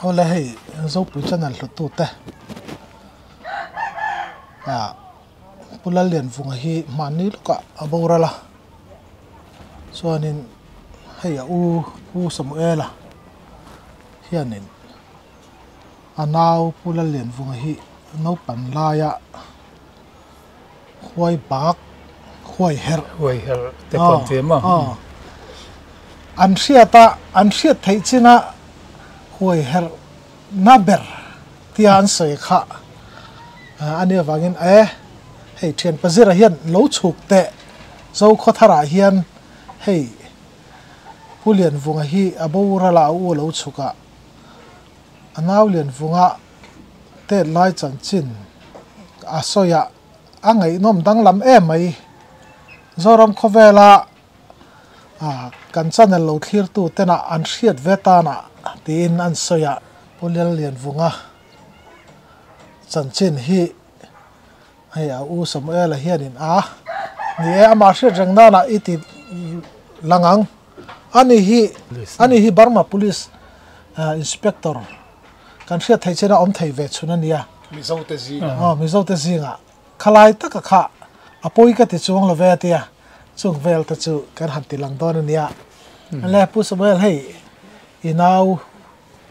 Awle hei Zopui channel hluttu te ah Pu Lallianvunga hi hmanni lawkah a boral a chuanin hei a u Pu Samuela hianin a nau Pu Lallianvunga hi naupang laia huai bak huai herh huai herh te pawh an ti em a an hriat a an hriat theih chin a huai herh na ber tia an sawi kha a nih avangin e hei thian pazira hian lo chhuk teh Zokhawtharah hian hei Pu Lianvunga hi a boral a a u a lo chhuk a a nau Lianvunga Tet lai chanchin a sawi a, a ngaihnawm danglam em mai. Zoram khawvela kan channel lo thlirtu tena an hriat ve tana tiin an sawi a. Pu Lianlianvunga chanchin hi hei a u Samuela hianin a ni e, amah hriat reng nana i ti lang ang. Ani hi ani hi Burma Police Inspector Kan hriat theih chin a awm thei ve chhun a nia. Mizo te zingah. Aw, Mizo te zingah. Khalai taka kha a pawi ka ti chuang lo ve a tia, chung vel te chu kan han ti lang dawn a nia. Le Pu Samuel hei i nau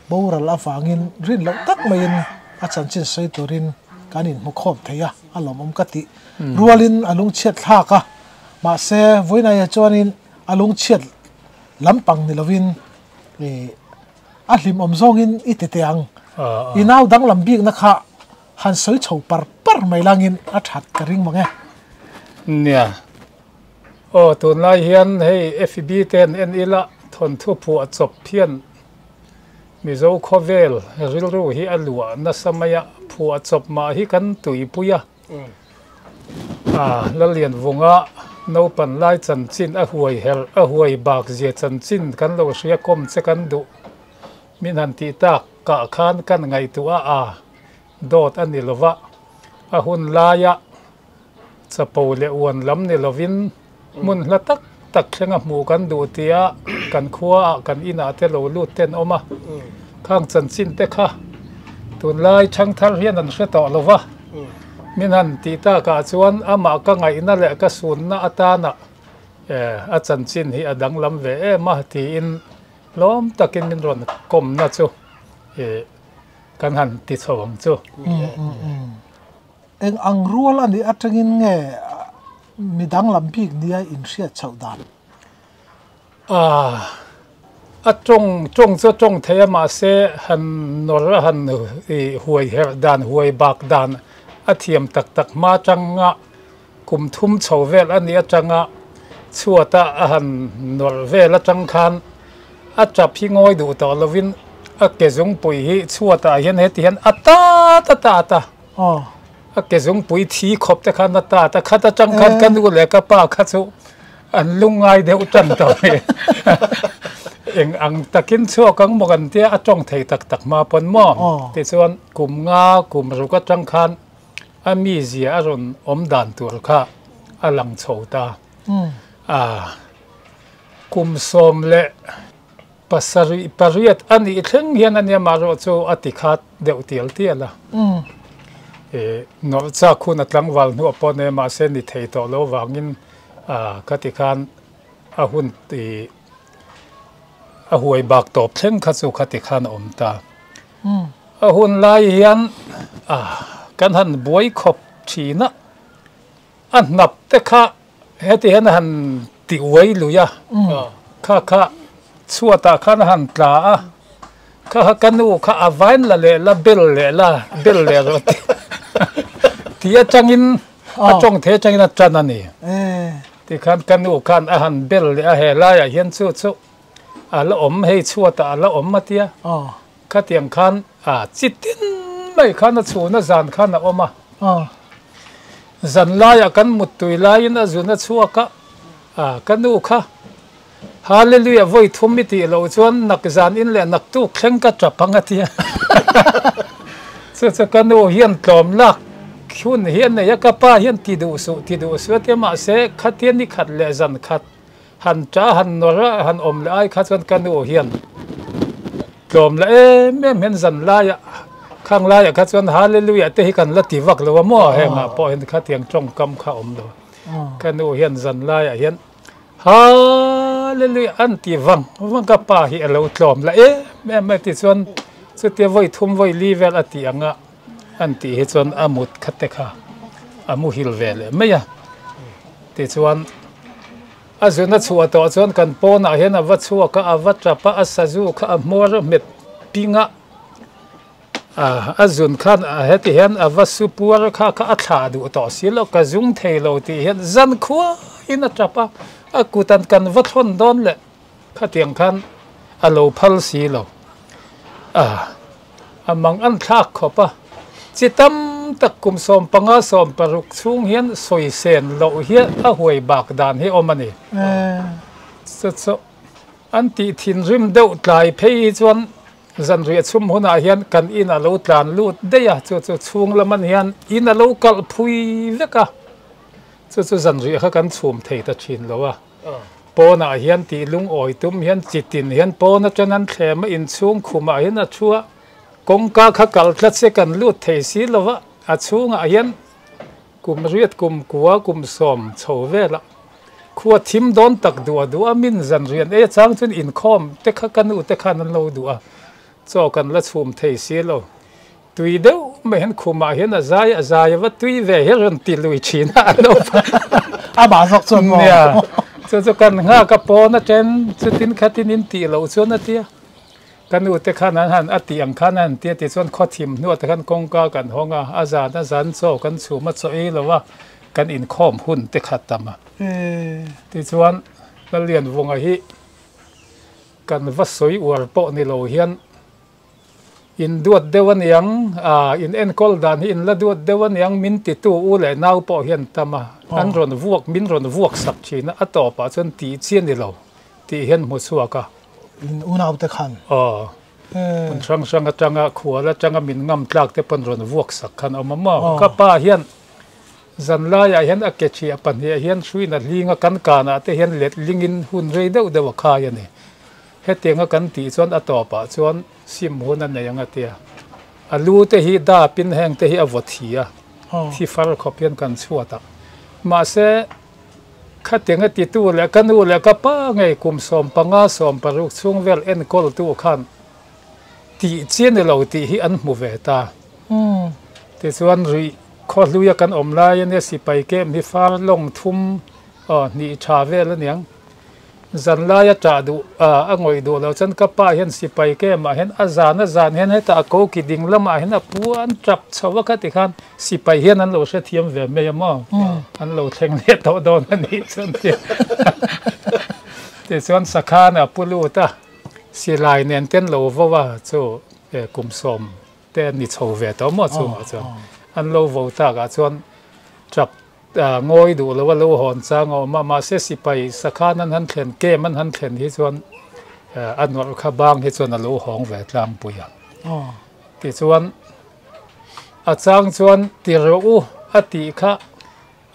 boral avangin rin loh tak maiin a chanchin sawi turin kan inhmu khawm thei a, a lawmawm ka tih rualin a lungchhiat thlak a, mahse vawiinaiah chuanin a lungchhiat lampang ni lovin i A hlimawm zawngin i ti teh ang. I nau danglam bikna kha han sawi chho par par mai langin a that ka ring mang e. Nia. Aw, tunlai hian hei FB te an en ila thawnthu phuah chawp hian Mizo khawvel rilru hi a luah nasa mai a, phuah chawp mah hi kan tuipui a. A Lalianvunga naupan lai chanchin a huai herh a huai bak zia chanchin kan lo hria kawm che kan duh min han tih tak kah khan kan ngaihtuah a a dawt a ni lova a hun laia chapo leh uan lam ni lovin hmun hla tak tak thlenga hmuh kan duh tia kan khua ah kan inah te lo lut te an awm a khang chanchin te kha tunlai thangthar hian an hre tawh lova min han tih takah chuan amah ka ngaihna leh ka sunna atana a chanchin hi a danglam ve em a tiin hlawm takin min rawn kawmna chu kan han ti chho ang chu. Eng ang rual a nih atangin nge mi danglam bik nia inhriat chhoh dan? Ah, a tawng tawng chu a tawng thei a, mahse han nawr a han i huai herh dan, huai bak dan a thiam tak tak hma atanga kum thum chho vel a nih atanga chhuata a han nawr vel atang khan a tap hi ngawi duh tawh lovin a ke zungpui hi chhuatah hian heti hian a tat a tat a. Aw. A ke zungpui thi khawp te khan a tat a, khat atang khan ka nu leh ka pa kha chu an lungngai deuh tan tawh mai. Eng ang takin chhuak ang maw kan tia a tawng thei tak tak hma pawn maw? Tichuan kum nga kum ruk atang khan a mizia a rawn awm dan tur kha a lang chho ta. A kum sawm leh Pasarih pariat a nih thleng hian a nia marawh chu a ti khat deuh tial tial a. Ih nawrh chak hun a tlangval hnuah pawh nia mahse ni thei tawh lo vangin ka ti khan a hun ih a huai bak tawp thleng kha chu kha ti khan a awm ta. A hun lai hian kan han buai khawp thin a, a hnap te kha Heti hian a han ti uai lui a, kha kha chhuatah khan a han tla a, kha kha ka nu kha a vain la leh la bel leh la bel leh rawh ti ti atangin a tawng thei atangin a tan a ni. Tikhan ka nu khan a han bel leh a he laiah hian chu chu a la awm hei chhuatah a la awm a tia, khatiang khan a chi tin mai khan a chhun a zan khan a awm a. Zan laiah kan muttui laiin a zun a chhuak a, a ka nu kha Hallelujah vawi thum i tih loh chuan nak zan in leh nak tuk thleng ka tap ang a ti a. Chu chu ka nu hian tlawm lak hun hi a nei a, ka pa hian ti duh suh ti duh suh a ti a, mahse khatia ni khat leh zan khat han ta han nawr a han awm leh ai kha chuan ka nu hian. Tlawm la em em hian zan laiah khang laiah kha chuan Hallelujah te hi kan la ti vak lo a maw hengah pawh hian khatiang tawngkam kha a awm lo. Ka nu hian zan laiah hian Hallelujah an ti vang vang ka pa hi a lo tlawm la em em mai tichuan chutia vawi thum vawi li vel a tih anga an tih hi chuan a mut kha te kha a muhil ve leh mai a tichuan a zun a chhuah tawh chuan kan pawnah hian a va chhuak a a va tap a a sazu kha a hmuar a hmet ping a. A zun khan heti hian a va su puar kha kha a thlah duh tawh si lo, ka zung thei lo tih hian zan khuain a tap a, a kut an kan va thlawn dawn leh khatiang khan a lo phal si lo. A a mang an thlak khawp a, chi tam tak kum 15 16 chhung hian sawi sen loh hi a huai bak dan hi awm a ni. Chu chu an tih thinrim deuh tlai phei hi chuan Zanriah chhum hunah hian kan in a lo tlan lut daih a, chu chu chhung laman hian in a lo kalh phui vek a, chu chu zanriah kha kan chhum thei ta thin lo a. Pawnah hian tih lungawi tum hian chitin hian pawn atang an thlem a, inchhung khumah hian a thu a, kawngka kha kalh tlat se kan lut thei si lo va, a chhungah hian Kum riat kum kua kum sawm chho velah khua thim dawn tak duah duah a min zan rian ei achang chuan inkhawm te kha ka nu te khan an lo duh a, chaw kan la chhum thei si lo. Tui deuh mai hian khumah hian a zai a zai a va tui ve hi rawn ti lui thin a an lo va. A mah zawk chuan maw? Nia, chu chu kan nghak a pawn a then chutin khatin in tih loh chuan a tia. Ka nu te khan an han a tih ang khan a han ti a tih chuan khawthim hnuah te khan kawngka kan hawng a, a zan a zan chaw kan chhum a chaw ei lo a, kan inkhawm hun te kha tam a. Tichuan Lalianvunga hi kan va sawi uar pawh ni lo hian in duat deuh a niang, in enkawl dan hi in la duat deuh a niang min titu u leh nau pawh hian tam a, an rawn vuak min rawn vuak sak thin a, a tawpah chuan tih chi a ni lo tih hian hmu chhuak a. In unau te khan. Aw. Hmun hrang hrang atanga khual atanga min ngam tlak te pawn rawn vuak sak khan a awm a maw. Ka pa hian zan laiah hian a ke thiah pahniah hian hruina hlinga kan kanah te hian let lingin hun rei deuh deuh a khai a ni. Hetianga kan tih chuan a tawpah chuan sim hun a nei ang a tia. A lu te hi dapin heng te hi a vaw thi a, thi far khawp hian kan chhuat a. Mahse. Khatiang a titu leh ka nu leh ka pa ngei kum 15 16 chhung vel enkawltu khan tih chi a ni lo tih hi an hmu ve ta. Tichuan rih khawhluia kan awm lai ania sipai kem hi far lawng thum aw hnih tha vel aniang. Zan laia tah duh a ngawih duh lo chuan ka pa hian sipai kemah hian a zan a zan hian hetah a koki ding lamah hian a pu an tap chho a khati khan sipai hian an lo hrethiam ve mai a maw an lo thleng leh tawh dawn a nih chuan ti tichuan sakhan a pu lut a silai nen te an lo vo a chu kum sawm te a ni chho ve tawh maw chungah chuan an lo vo takah chuan tap Ngawi duh lo a lo hawn chang a awm a, mahse sipai sakhan an han thlen, camp an han thlen hi chuan a nawrh kha bang hi chuan a lo hawng ve tlangpui a. Tichuan a chang chuan ti rawh u a tih kha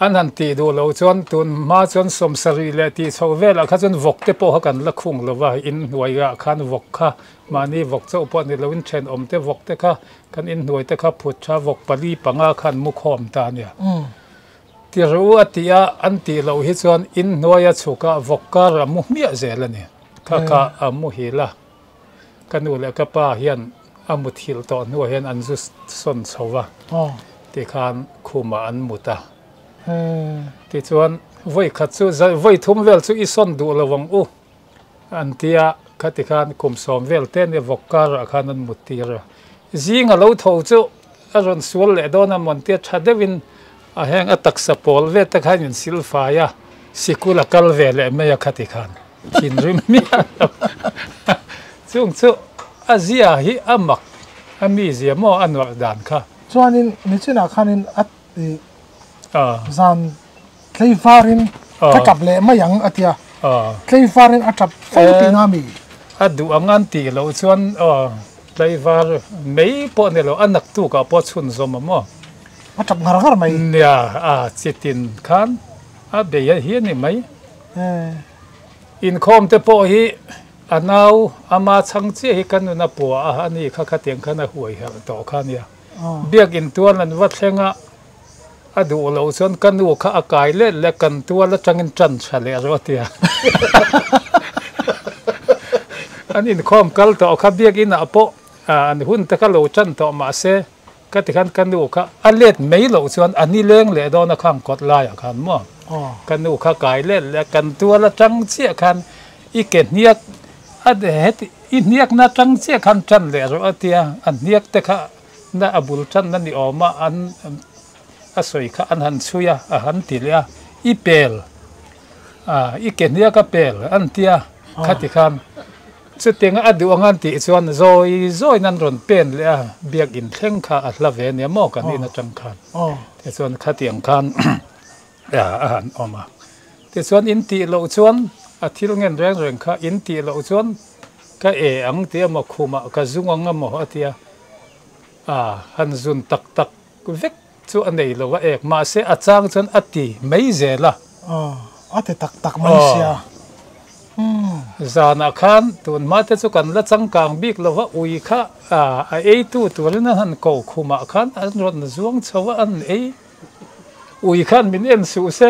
an han tih duh loh chuan tun hma chuan sawmsarih leh tih chhoh velah kha chuan vawk te pawh kha kan la khung lo va, inhnuaiah khan vawk kha mahni vawk chauh pawh ni loin thenawm te vawk te kha Kan inhnuai te kha phut tha vawk pali panga khan mu khawm ta a nia. Ti ru a tih a, an tih loh hi chuan inhnuai a chhuk a, vawk kar a mu hmiah zel a ni. Kha kha a muhil a, ka nu leh ka pa hian a muthilh tawh hnuah hian an zu sawn chho va, tikhan khumah an mut a. Tichuan vawi khat chu vawi thum vel chu i sawn duh lo ang u. An ti a, khati khan kum sawm vel te nia vawk karah khan an mut tir a. Zing a lo tho chu a rawn sual leh dawn a mawn tia tha deuhin a heng a taksa pawl vet te khan in sil fai a, sikul a kal ve leh mai a khati khan thinrim miah lo. Chung chu a zia hi a mak a mi zia maw a nuarh dan kha. Chuanin nichinah khanin a zan Tleivarin ka tap leh mai ang a tia. Tleivarin a tap fo tih na mi? A duh ang an tih loh chuan aw tleivar mai pawh ni lo a naktuk ah pawh chhunzawm a maw? A tap ngar ngar mai. Nia a chitin khan a bei a hi a ni mai. Inkhawm te pawh hi. A nau ama chhang chiah hi ka nun a pua a, ani kha khatiang khan a huai herh tawh kha ania. Biakin tual an va thleng a, a duh loh chuan ka nu kha a kai let leh kan tual atangin tan tha leh rawh a ti a. An inkhawm kal tawh kha biakin ah pawh an hun te kha lo tan tawh mahse ka ti khan ka nu kha a let mai loh chuan a ni leng leh dawn a khang kawt laiah khan maw ka nu kha kai let leh kan tual atang chiah khan i ke hniak a heti i hniakna atang chiah khan tan leh rawh a tia a hniak te kha na a bul tanna ni awm a an a sawi kha an han chhui a a han ti leh a i pel a i ke hniak a pel an tia khati khan Chutianga a duh anga an tih chuan zawi zawiin an rawn pen leh a, biakinn thleng kha a hla ve nia maw kan in atang khan. Tichuan khatiang khan a han awm a. Tichuan in tih loh chuan a thil ngen reng reng kha in tih loh chuan ka e ang tih emaw khumah ka zung ang emaw a tia a han zun tak tak vek chu a nei lo a ek mahse a chang chuan a ti mai zel a. Aw a ti tak tak mai sia. Umm. Zanah khan tun hma te chu kan la changkang bik lo va ui kha a eitu turin an han ko khumah khan an rawn zuang chho a an ei ui khan min en suh se.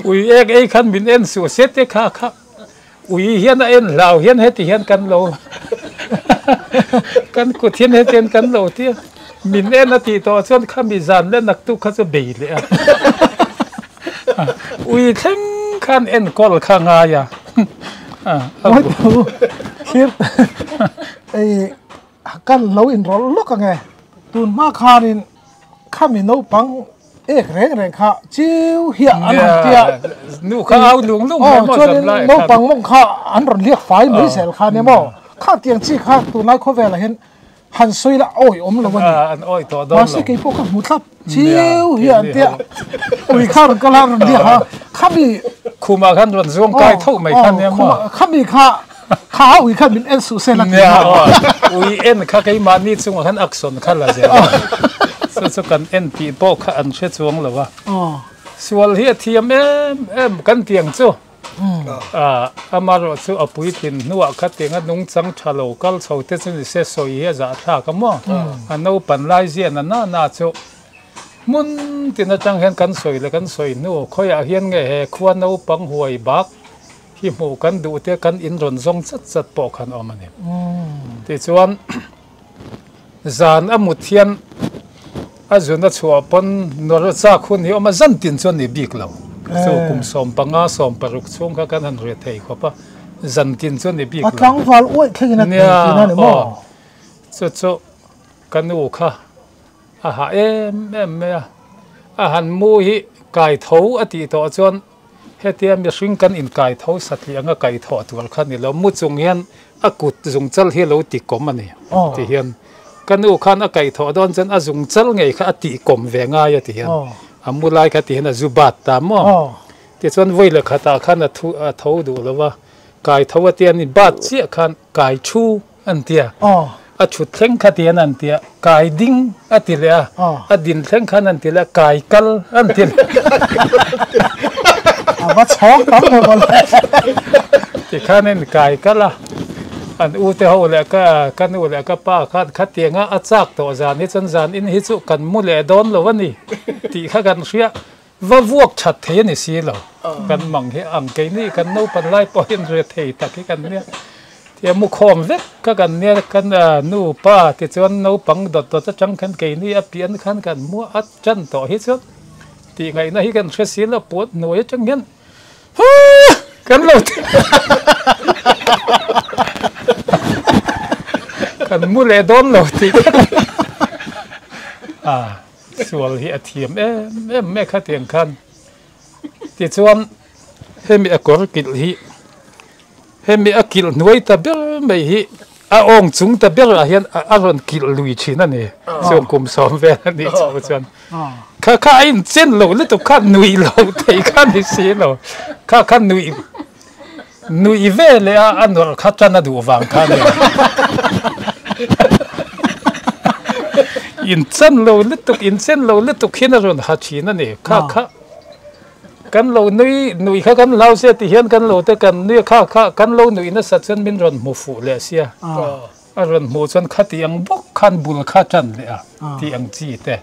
Ui ek ei khan min en suh se te kha kha. Ui hian a en hlau hian heti hian kan lo kan kut hian heti hian kan lo tia min en a tih tawh chuan khami zan leh naktuk kha chu bei leh a ui thleng khan enkawl kha ngai a thlir ei kan lo inrawlh lawk ange tun hma khanin Khami naupang ek reng reng kha chiu hiah an han tia. Nu kha au lung lung mai maw zam lai khan. Naupang mawng kha an rawn liak fai mai zel kha nia maw. Kha tiang chi kha tunlai khawvelah hian han sawi la awi awm lo a ni. An awi tawh dawn lo. Mahse kei pawh ka hmu thlap chiu hiah an tia. Ui kha rawn kal a rawn liak a. Khami. Khumah khan rawn zuang kai tho mai kha nia maw. Khami kha Kha ui khan min en suh se la ti na. Ui en kha keimahni chungah khan action kha la zel a. Chu chu kan en tih pawh kha an hre chuang lo a. Sual hi a thiam em em kan tiang chu. Amaherawh chu a puitlin hnuah kha tianga nungchang tha lo kal chho te chu ni se sawi hi a zahthlak a maw. A naupan lai zian a na na chu hmun tin atang hian kan sawi leh kan sawi hnu khawiah hian nge he khua naupang huai bak Hi hmuh kan duh te kan in rawn zawng chat chat pawh khan awm a ni. Tichuan zan a mut hian a zun a chhuah pawn nawr chak hun hi awm a, zan tin chuan ni bik lo. Chu kum 15 16 chhung kha kan han ri thei khawp a, zan tin chuan ni bik lo. A tlangval uaih thlengin a thei thin a ni maw? Chu chu ka nu kha a hah em em mai a, a han mu hi kai tho a tih tawh chuan Hetia mihring kan inkai tho satliah anga kai thawh tur kha ni lo, mu chung hian a kut zungchal hi a lo ti kawm a ni ti hian ka nu khan a kai thawh dawn chuan a zungchal ngei kha a tih kawm ve ngai a ti hian a mu lai kha ti hian a zu bat ta maw tichuan vawi leh khatah khan a thu a tho duh lo va kai tho a tia ni bat chiah khan kai thu an ti a, a thut thleng kha ti hian an ti a, kai ding a ti leh a, a din thleng khan an ti leh a, kai kal an ti leh a va chhawng tam ve maw le. Tikhan in kai kal a, an u te ho leh ka ka nu leh ka pa khan khatianga a chak tawh zan hi chuan zan in hi chu kan mu leh dawn lo a ni tih kha kan hria. Va vuak that thei a ni si lo. Kan mang hi ang keini kan naupan lai pawh hian ri thei tak hi kan nia. Tia mu khawm vek kha kan nia kan nu pa tichuan naupang dawt dawt atang khan keini a pian khan kan mua a tan tawh hi chuan tih ngaihna hi kan hre si lo puan hnuai atang hian huuh kan lo ti kan mu leh dawn lo tih a. Sual hi a thiam em em mai khatiang khan. Tichuan hemi a kawr kilh hi hemi a kilh hnuai ta ber mai hi a awng chung ta berah hian a rawn kilh lui thin a ni. Chuan kum sawm vel a nih chho chuan kha kha a inchen lo lutuk kha nuih lo thei kha ni si lo. Kha kha nuih nuih ve leh a a nawrh kha tan a duh vang kha a ni. Inchan lo lutuk, inchen lo lutuk hian a rawn ha thin a ni. Kha kha. Kan lo nui nui kha kan hlau sia ti hian kan lo te kan nui kha kha kan lo nui nasa chuan min rawn hmu fuh leh sia. A rawn hmuh chuan khati ang bawk khan bul kha tan leh a tih ang chi te.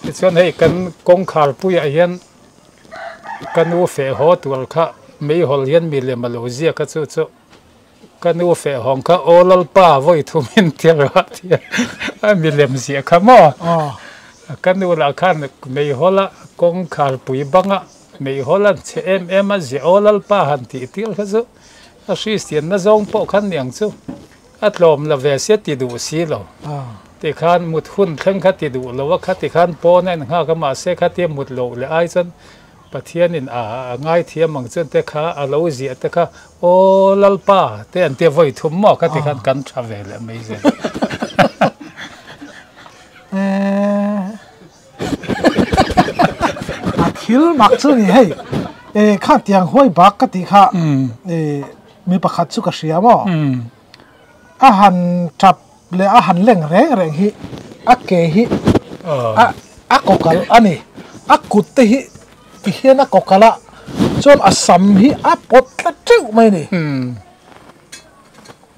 Tichuan hei kan kawngkhar puiah hian ka nu feh haw tur kha meihawl hian milem a lo ziak a chu chu ka nu feh hawng kha aw Lalpa vawi thum in ti rawh a ti a, a milem ziah kha maw? Ka nu lah khan meihawl a kawngkhar pui banga meihawl a chhe em em a ziah aw Lalpa han tih tir kha chu A Kristianna zawng pawh khan niang chu a tlawm la ve sia ti duh si lo. Tikhan mut hun thleng kha ti duh lo a, khati khan pawn a innghak a, mahse khatia mut loh leh ai chuan Pathianin a ngaithiam ang chuan te kha a lo ziah te kha Aw Lalpa te an tia vawi thum maw khati khan kan tha ve leh mai zel. A thil mak chu ni hei e kha tiang huai bak ka tih kha e mi pakhat chu ka hria maw a han tap leh a han leng reng reng hi a ke hi a a kawkal a ni a kut te hi ti hian a kawkal a chuan a sam hi a pawt tlat teuh mai a ni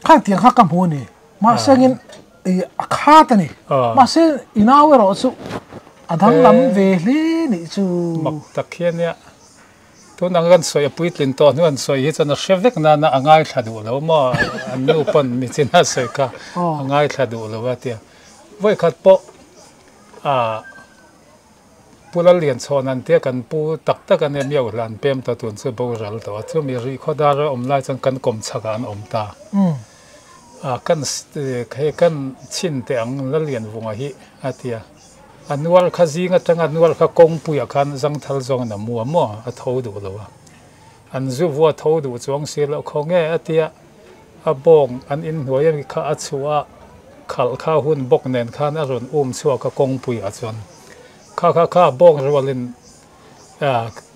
khang tiang kha ka hmu a ni mahse angin I a khat a ni. Mahse i nau erawh chu a danglam ve hle nih chu. Mak tak hi a nia. Tun ang kan sawi a puitlin tawh hnu an sawi hi chuan a hre vek nana a ngaithla duh lo maw? An nu pawn michin a sawi kha a ngaithla duh lo a tia. Vawikhat pawh ah Pu Lallianchhawn an tia kan pu tak tak a nia miau hla an pem ta tun chu boral tawh a chumi rih khaw dar a awm lai chuan kan kawm chhak ah an awm ta a kan hei kan chhin teh ang Lallianvunga hi a tia a nuar kha zing atanga nuar kha kawngpui ah khan zangthal zawng in a mu a maw a tho duh lo a an zu vua tho duh chuang si loh khaw nge a tia a bawng an inhnuai ami kha a chhuah a khalh kha hun bawk nen khan a rawn um chhuak a kawngpui ah chuan kha kha kha bawng rualin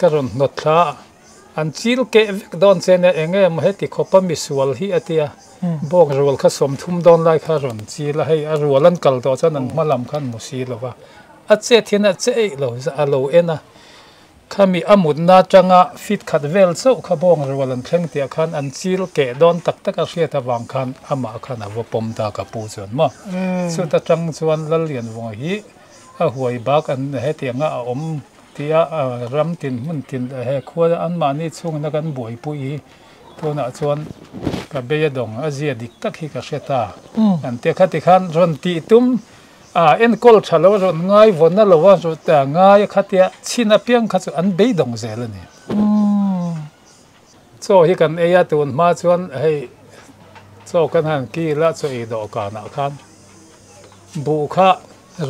ka rawn hnawt thla a an chil keh vek dawn che nia eng nge maw heti khawpa misual hi a tia bawng rual kha sawmthum dawn lai kha a rawn chil a hei a rual an kal tawh chuan an hma lam khan mu si lo va a chet hian a che eih lo a lo en a. Khami a mutna atanga feet khat vel chauh kha bawng rual an thleng tih ah khan an chil keh dawn tak tak a hriat avang khan amah khan a va pawm ta ka pu chuan maw. Chut atang chuan Lallianvunga hi a huai bak an hetianga a awm tih a ram tin hmun tin leh he khua anmahni chhungna kan buaipui hi tunah chuan ka bei a dawng a zia dik tak hi ka hre ta an tia khati khan rawn tih tum A enkawl tha lo a rawn ngai vawn a lo a rawn ta ngai a khatia chhin apiang kha chu an beidawng zel a ni. Chaw hi kan ei a tun hma chuan hei chaw kan han kil a chaw ei dawhkanah khan buh kha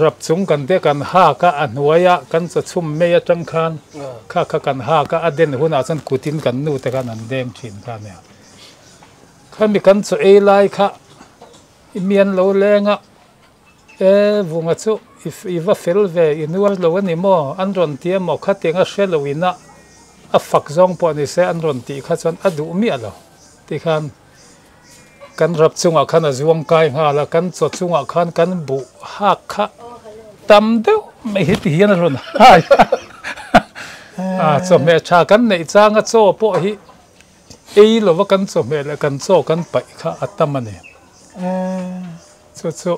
rap chung kan te kan hak a a hnuai a kan chaw chhum mai atang khan kha kha kan hak a a den hunah chuan kutin kan nu te khan an deng thin kha a nia. Khami kan chaw ei lai kha I mian lo leng a, E vunga chu i va fel ve, i nuar lo a ni maw? An rawn ti a maw? Khatiang a hre lo ina a fak zawng pawh ni se an rawn tih kha chuan a duh miah lo. Tikhan kan rap chungah khan a zuang kai nghal a, kan chaw chungah khan kan buh hak kha tam deuh mai hi ti hian a rawn hai a, chawhmeh tha kan neih changa chaw pawh hi Ei lova kan chawhmeh leh kan chaw kan paih kha a tam a ni. Chu chu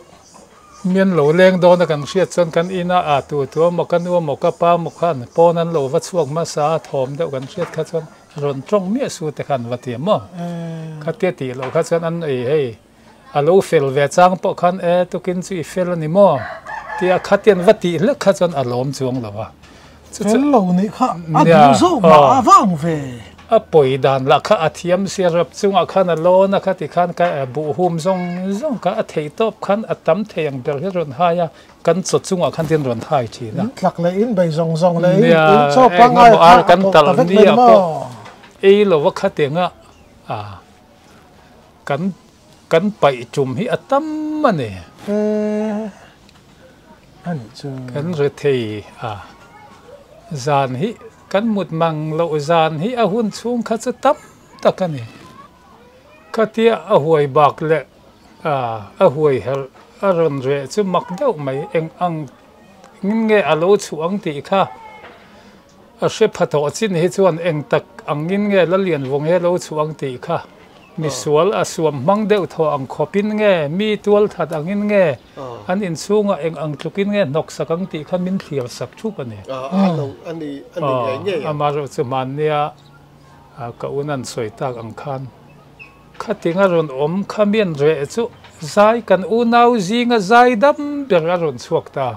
mian lo leng dawn a kan hriat chuan kan ina a tu tu emaw ka nu emaw ka pa emaw khan pawn an lo va chhuak hmasa a thawm deuh kan hriat kha chuan rawn tawng miah su te khan va ti a maw. Khatia tih loh kha chuan an ei hei a lo fel ve chang pawh khan e tukin chu i fel a ni maw tia khatian va tih hlek kha chuan a lawm chuang lo a. Fel lo nih kha a duh zawk mah a vang ve. A pawi dan lah kha a thiam sia rap chungah khan a lawn a khati khan ka buh hum zawng zawng kha a theih tawp khan a tam thei ang ber hi a rawn hai a kan chaw chungah khan tin rawn hai thin a. In tlak leh in bei zawng zawng leh in chaw pangngai kha a pawh ta vek mai maw. Ei lova khatianga a kan Kan paih tum hi a tam a ni. Kan rethei a, zan hi kan mut mang loh zan hi a hun chhung kha chu tam tak a ni. Khatia a huai bak leh a huai herh a rawn reh chu mak deuh mai eng ang nge a lo chhuah ang tih kha. A hre pha tawh chin hi chuan eng tak angin nge Lalianvung he lo chhuah ang tih kha misual a suam hmang deuh thaw ang khawpin nge mi tual that angin nge an inchhungah eng ang tlukin nge hnawksak ang tih kha min thlir sak thup a ni. Amaherawh chu hmannia ka unan sawi tak ang khan Khating a rawn awm kha mian reh chu zai kan unau zinga zai dam ber a rawn chhuak ta.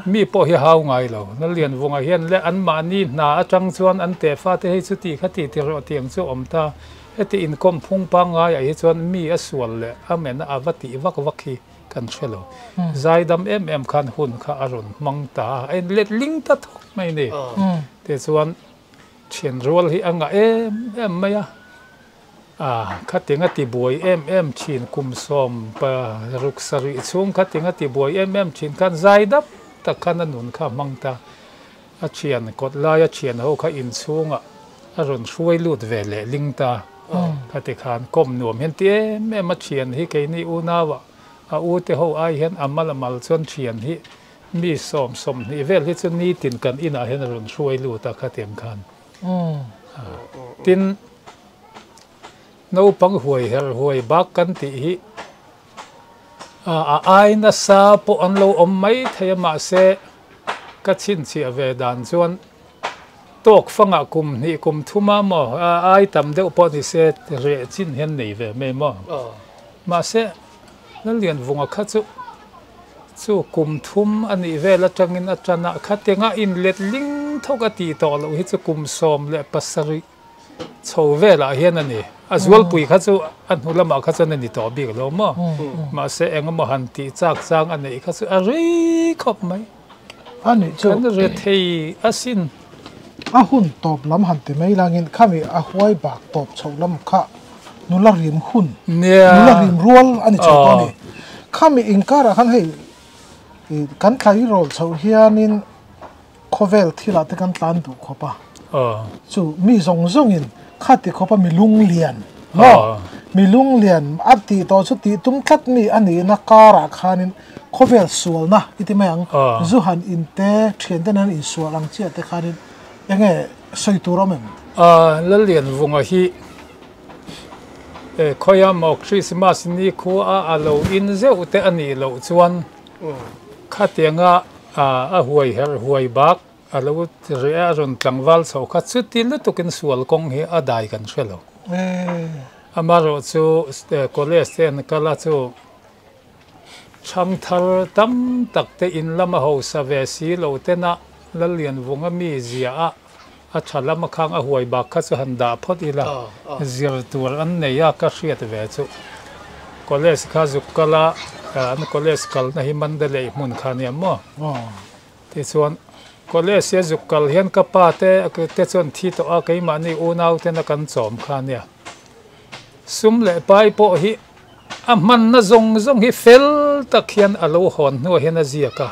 Mi pawh hi hau ngai lo. Lalianvunga hian leh anmahni hna atang chuan an teh fate hei chu tih kha tih ti rawh tiang chu a awm ta. Heti inkawm phung pangngaiah hi chuan mi a sual leh a men a va tih vak vak hi kan hre lo. Zai dam em em khan hun kha a rawn hmang ta a, a inletling ta thawk mai ni. Tichuan thian rual hi a ngah em em mai a. A, khating a ti buai em em thin kum 16 sarih chhung khating a ti buai em em thin khan zai dap tak khan a nun kha a hmang ta. A thian kawt laia thian ho kha inchhungah a rawn hruai lut ve leh ling ta. Khati khan kawm nuam hian ti em em a thian hi keini unauah a u te ho ai hian a mal a mal chuan thian hi mi sawm 20 vel hi chu nitin kan inah hian a rawn hruai lut a khatiang khan. Tin, naupang huai herh huai bak kan tih hi a ai nasa pawh an lo awm mai thei a, mahse ka chhinchhiah ve dan chuan tawk fangah kum hnih kum thuma maw a ai tam deuh pawh ni se reh chin hian nei ve mai maw. Mahse Lalianvunga kha chu chu kum thum a nih vel atangin a tan a, khatinga inlet ling thawk a tih tawh loh hi chu kum 17 chho velah hian a ni. A zualpui kha chu a hnu lamah kha chuan a ni tawh bik lo maw? Mahse engemaw han tih chak chang a neih kha chu a rei khawp mai. A nih chu. Kan re thei asin. A hun tawp lam han ti mai langin khami a huai bak tawp chhoh lam kha nula rim hun, nula rim rual a ni chho tawh a ni. Khami inkarah khan hei kan tlairawl chhoh hianin Khawvel thilah te kan tlan duh khawp a, chu mi zawng zawngin khati khawpa mi lunglian maw, mi lunglian a tih tawh chu tih tum tlat mi a nihna karah khanin khawvel sualna i ti mai ang, zu han in te thian ten an insual ang chiah te khanin enge sawi tur awm em? Lalianvunga hi khawiah maw Christmas ni khua a lo in zeuh te a nih loh chuan Khatianga a huai herh huai bak a lo reh a, a rawn tlangval chho kha chuti lutukin sual kawng hi a dai kan hre lo. Amaherawh chu college te an kal a chu thangthar tam tak te in lama hausa ve si lo tena Lallianvunga mi zia a a tha lama khang a huai bak kha chu han dah phawt ila zir tur an nei a ka hriat ve chu college kha zuk kal a an college kalna hi Mandalay hmun kha ania maw tichuan college hi a zuk kal hian ka pa te te chuan thi tawh a keimahni unau tena kan chawm kha ania sum leh pai pawh hi a hmanna zawng zawng hi fel tak hian a lo hawn hnuah hian a ziak a.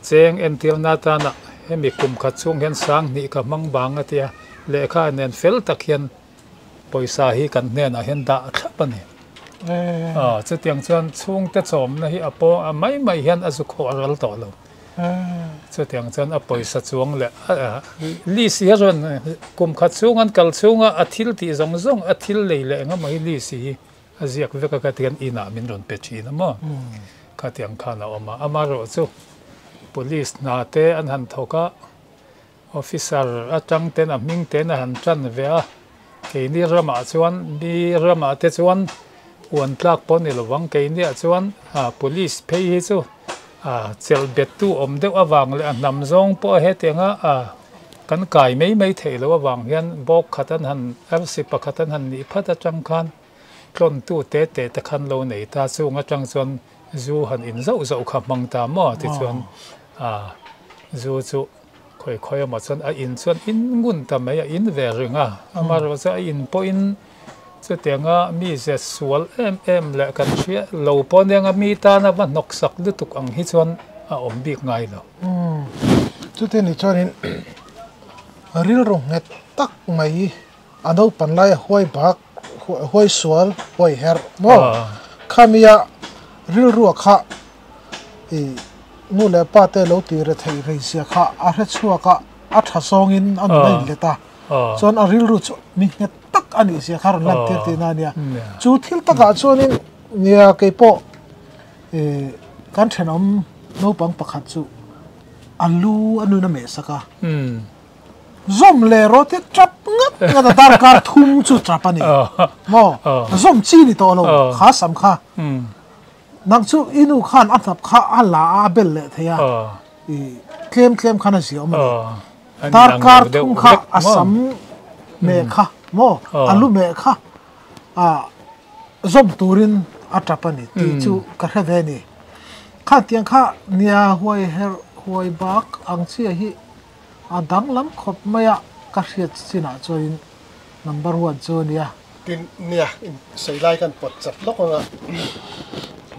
Cheng entirna atana hemi kum khat chhung hian 2000 ka hmang bang a tia, lehkha nen fel tak hian pawisa hi kan hnenah hian dah thlap a ni. Aw, chutiang chuan chhungte chawmna hi a pawng a mai mai hian a zu khawh a ral tawh lo. Chutiang chuan a pawisa chuang leh list hi a rawn kum khat chhung an kal chhunga a thil tih zawng zawng a thil lei leh engemaw hi list hi A ziak vek a khatiang inah min rawn pe thin a maw? Khatiang khan a awm a. Amaherawh chu Police hna te an han thawk a, Officer atang ten a hming ten a han tan ve a, keini ramah chuan mi ramah te chuan uan tlak pawh ni lovang keiniah chuan Police phei hi chu chelh bettu awm deuh avang leh a hnam zawng pawh hetianga kan kai mai mai theih loh avang hian bawk khat an han arsi pakhat an han nih phat atang khan Tlawntu te te te khan lo nei ta chung atang chuan zu han in zauh zauh kha hmang ta maw tichuan a zu chu khawi khawi emaw chuan a in chuan in ngun ta mai a in ve ring a amaherawh chu a in pawhin chutianga mi ze sual em em leh kan hria lo pawh nia mi tana va hnawk sak lutuk ang hi chuan a awm bik ngai lo. Chuti ni chuanin rilru nghet tak mai A naupan lai a huai bak, huai sual, huai herh maw? Khamia rilrua kha i nu leh pa te lo tih re theih rei zia kha a hre chhuak a, a tha zawngin a nun a inlet a, chuan a rilru chu mi nghet tak a nih zia kha a rawn lantir tihna a nia. Chu thil takah chuanin nia keipawh ih kan thenawm naupang pakhat chu a lu a nun a mehsak a, zawm leh rawh te tap ngat ngat a darkar thum chu tap a ni maw zawm chi ni tawh lo kha sam kha. Nang chu i nu khan a hnap kha a la a, a bel leh thei a, i tlem tlem khan a zia awm a ni. Darkar thum kha a sam meh kha maw, a lu meh kha a zawm turin a tap a ni tih chu ka hre ve a ni. Khatiang kha nia huai herh huai bak ang chiah hi a danglam khawp mai a, ka hriat chinah chuanin number one chu a nia. Tin, nia, in sawi lai khan pawt chat lawk ang a,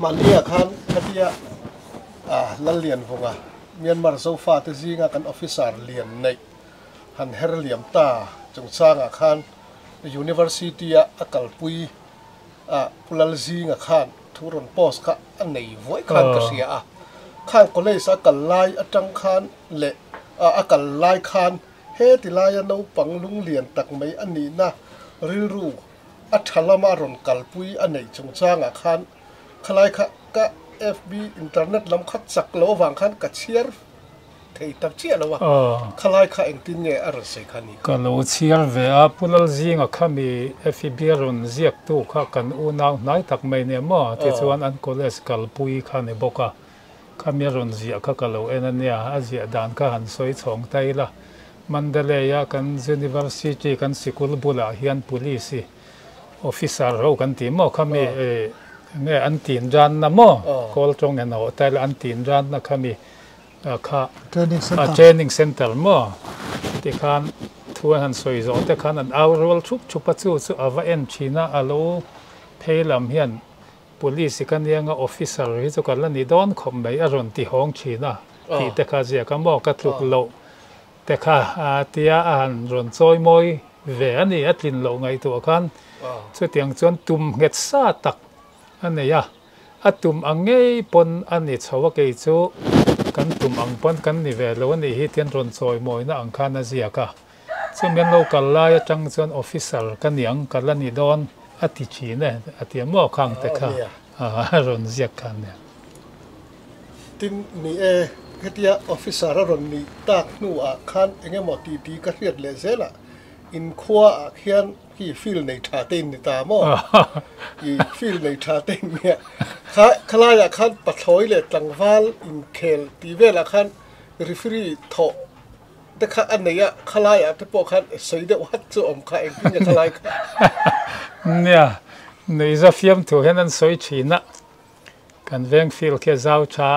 mahnia khan khatia Lallianvunga, Myanmar Zofate zinga kan officer lian neih han her liam ta chungchangah khan University-a a kalpui Pu Lalzinga khan thu rawn post kha a nei vuai khan ka hria a, khang college a kal lai atang khan leh a kal lai khan Heti laia naupang lunglian tak mai a nihna rilru a tha lama rawn kalpui a neih chungchangah khan khalai kha ka FB internet lam kha chak lo avang khan ka chhiar thei ta chiah lo a, khalai kha engtin nge a rawn sawi kha ni kha? Ka lo chhiar ve a, Pu Lalzinga khami FB a rawn ziaktu kha kan unau hnai tak mai nia maw? Tichuan an college kalpui kha ni bawk a. Khami a rawn ziah kha ka lo en a nia, a ziah dan kha han sawi chhawng ta ila. Mandalay-a kan University kan sikul bulah hian Police officer ho kan tih maw khami enge an tin ranna maw kawl tawng en awh ta ila an tin ranna khami kha training center maw tikhan thu an han sawi zawh te khan an au rual thup thup a chu chu a va en thin a, a lo phei lam hian Police ka nia nga officer hi chu ka la ni dawn khawp mai a rawn ti hawng thin a tih te kha ziak a maw ka tluk loh te kha tia a han rawn chawi mawi ve a ni a tlin loh ngaihtuah khan chutiang chuan tum nghet sa tak a nei a a tum ang ngei pawn a ni chho a kei chu kan tum ang pawn kan ni ve lo a nih hi tian rawn chawi mawina ang khan a ziak a. Chumi an lo kal lai atang chuan officer ka niang ka la ni dawn a ti thin e a ti a maw khang te kha a rawn ziak kha nia. Tin ni e, hetia officer a rawn nih tak hnuah khan eng emaw ti ti ka hriat leh zel a, inkhua ah khian hi field nei tha te in ni ta maw? I field nei tha te in nia. Kha khalaiah khan pathlawi leh tlangval inkhel tih velah khan referee thawh te kha a nei a, khalaiah te pawh khan sawi deuh hat chu awm kha, engtin nge khalai kha? Nia, nuihza fiamthu hian an sawi thin a, kan veng field khi a zau tha,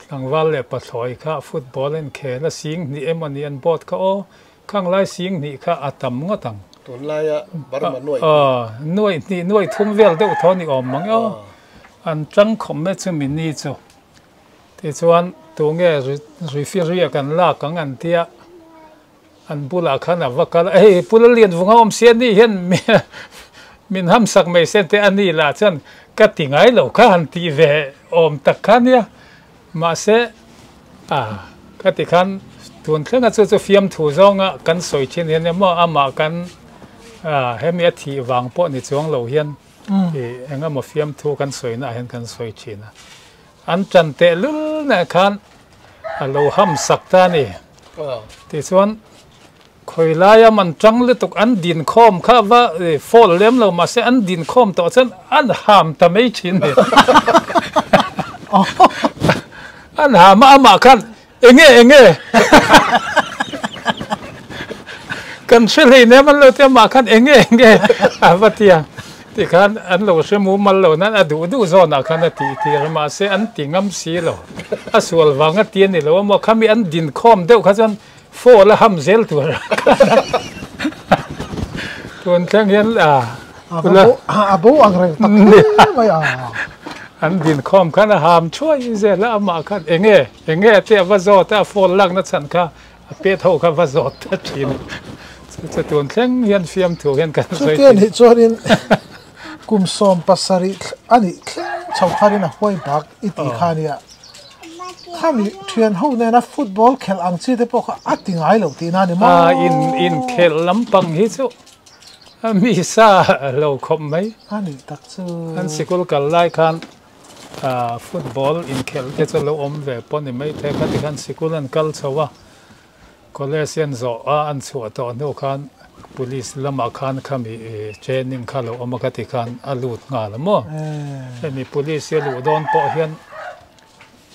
tlangval leh pathlawi kha football a inkhel a, sing hnih emaw ni an board kha aw, khang lai sing hnih kha a tam ngawt ang. Tunlaia Burma nuaih hnih. Aw, nuaih hnih, nuaih thum vel deuh thaw ni awm mang e aw, an tang khawm mai chu mini chu. Tichuan, tunge referee kan lak ang an tia, an bulah khan a va kal a, hei Pu Lallianvunga awm si a ni hian min hamsak mai se te a ni lah chuan ka ti ngai lo kha han tih ve awm tak kha nia, mahse a ka ti khan tun thlenga chu chu fiamthu zawnga kan sawi thin hian emaw amah kan hemi a thih vang pawh ni chuang lo hian eng emaw fiamthu kan sawina ah hian kan sawi thin a. An tan tehlul nen khan a lo ham sak ta a ni. Tichuan, khawi laia man tang lutuk an din khawm kha va fall lem lo mahse an din khawm tawh chuan an ham ta mai thin a ni. An ham a, amah khan enge enge kan hre hlei nem an lo ti amah khan enge enge a va ti a tikhan an lo hre mumal lo nan a duh duh zawnah khan a tih tir a mahse an ti ngam si lo a sual vang a ti a ni lo a maw khami an din khawm deuh kha chuan fall a ham zel tur tun thleng hian a a bo ang reng tak hle mai a. An din khawm khan a ham thuai zel a amah khan enge enge a te a va zawt a a fall lakna chhan kha a pet ho kha va zawt ta thin chu chu tun thleng hian fiamthu hian kan sawi Chutia nih chuanin kum 70 a nih thleng chho khanin a huai bak i tih kha nia. Khami thian ho nena football khelh ang chi te pawh kha a ti ngai lo tihna a ni maw? A in inkhelh lampang hi chu a mi sa lo khawp mai. A nih tak chu. An sikul kal lai khan football inkhelh te chu lo awm ve pawh ni mai thei. Khati khan sikul an kal chho a, college hi an zawh a, an chhuah tawh hnu khan police lamah khan khami training kha lo awm a khati khan a lut nghal a maw? Hemi police hi a luh dawn pawh hian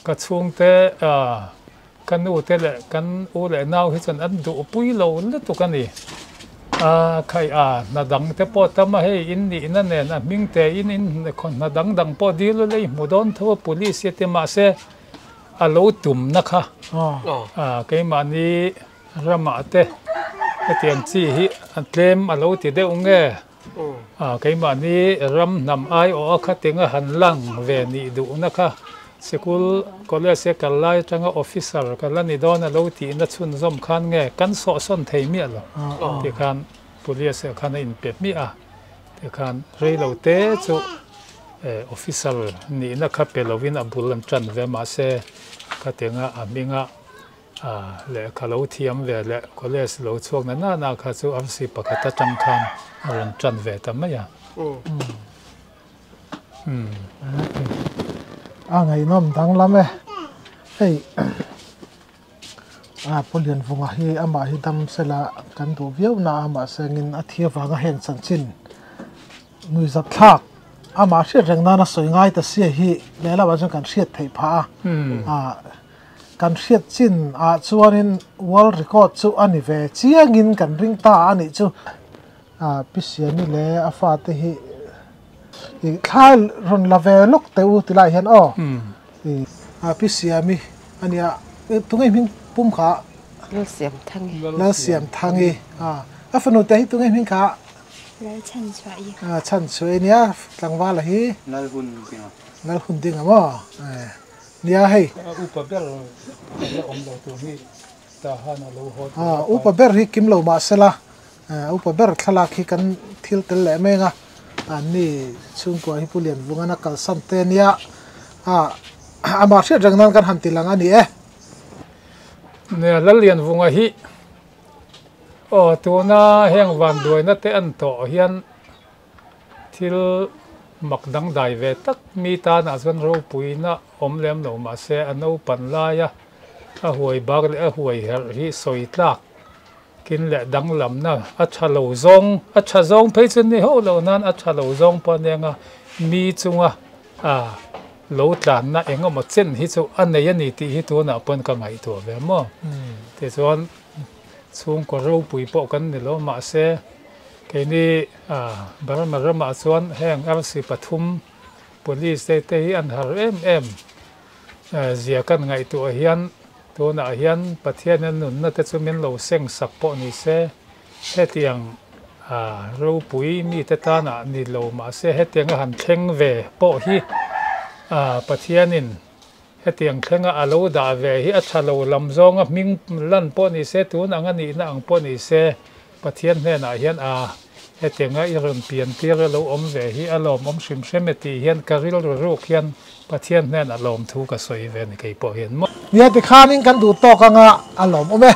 Ka chhungte ka nu te leh kan u leh nau hi chuan an duhpui lo lutuk a ni. A khai a, hna dang te pawh tam a hei in nihna nen a hming te in in hna dang dang pawh dil ula i hmu dawn tho a police hi a ti mahse a lo tumna kha keimahni ramah te hetiang chi hi a tlem a lo ti deuh nge. A keimahni ram hnam aiawh a khatinga han lang ve nih duhna kha sikul college a kal lai atanga officer ka la ni dawn a lo tihna chhunzawm khan nge kan sawhsawn thei miah lo tih khan police ah khan a inpe hmiah a tikhan reilo te chu officer nihna kha pe lovin a bul an tan ve mahse khatinga a hminga A lehkha lo thiam ve leh college lo chhuak na na na kha chu arsi pakhat atang khan a rawn tan ve ta mai a. A ngaihnawm danglam e. Hei a Pu Lianvunga hi amah hi dam sela kan duh viau na a mahse engin a thi avanga heng chanchin nuihzat thlak amah hriat reng nana sawi ngai ta sia hi lehlamah chuan kan hriat theih phah a. Kan hriat chin ah chuanin world record chu a ni ve chiangin kan ring ta a nih chu. Pi Siami leh a fate hi i thla rawn la ve lawk teh u ti lai hian aw. Pi Siami a nia, tunge hming pum kha? Lalsiamthangi. Lalsiamthangi a fanu te hi tunge hming kha? Lalchhanchhuahi. Chhanchhuahi nia tlangvala hi? Lalhundinga. Lalhundinga maw? Nia hei. Upa ber a la awm lo tur hi Tahan a lo haw tur a. Upa ber hi kim lo mah sela, upa ber thlalak hi kan thil tel leh meng a, anni chhungkua hi Pu Lianvungan a kalsan te nia, amah hriat reng nan kan han ti lang a ni e. Nia Lallianvunga hi aw tuna heng vanduaina te an tawh hian Thil mak dangdai ve tak mi tanah chuan ropuina awm lem lo mahse a naupan laia a huai bak leh a huai herh hi sawi tlak kin leh danglamna a tha lo zawng a tha zawng phei chu ni hauh lo nan a tha lo zawng pawh a nia mi chunga a lo tlanna eng emaw chen hi chu a nei a ni tih hi tunah pawn ka ngaihtuah ve maw tichuan chhungkaw ropui pawh kan ni lo mahse Keini Burma ramah chuan heng arsi pathum police te te hi an har em em zia kan ngaihtuah hian tunah hian Pathianin a nunna te chu min lo seng sak pawh ni se hetiang ropui mite tanah ni lo mahse hetianga han thleng ve pawh hi Pathianin Hetiang thlenga a lo dah ve hi a tha lo lam zawnga hming lan pawh ni se, tun ang a nihna ang pawh ni se, Pathian hnenah hian a hetianga i rawn pian tir a lo awm ve hi a lawmawm hrim hrim e tih hian ka rilru ruk hian Pathian hnenah lawmthu ka sawi ve a ni kei pawh hian maw. Nia tikhanin kan duh tawk anga a lawmawm e.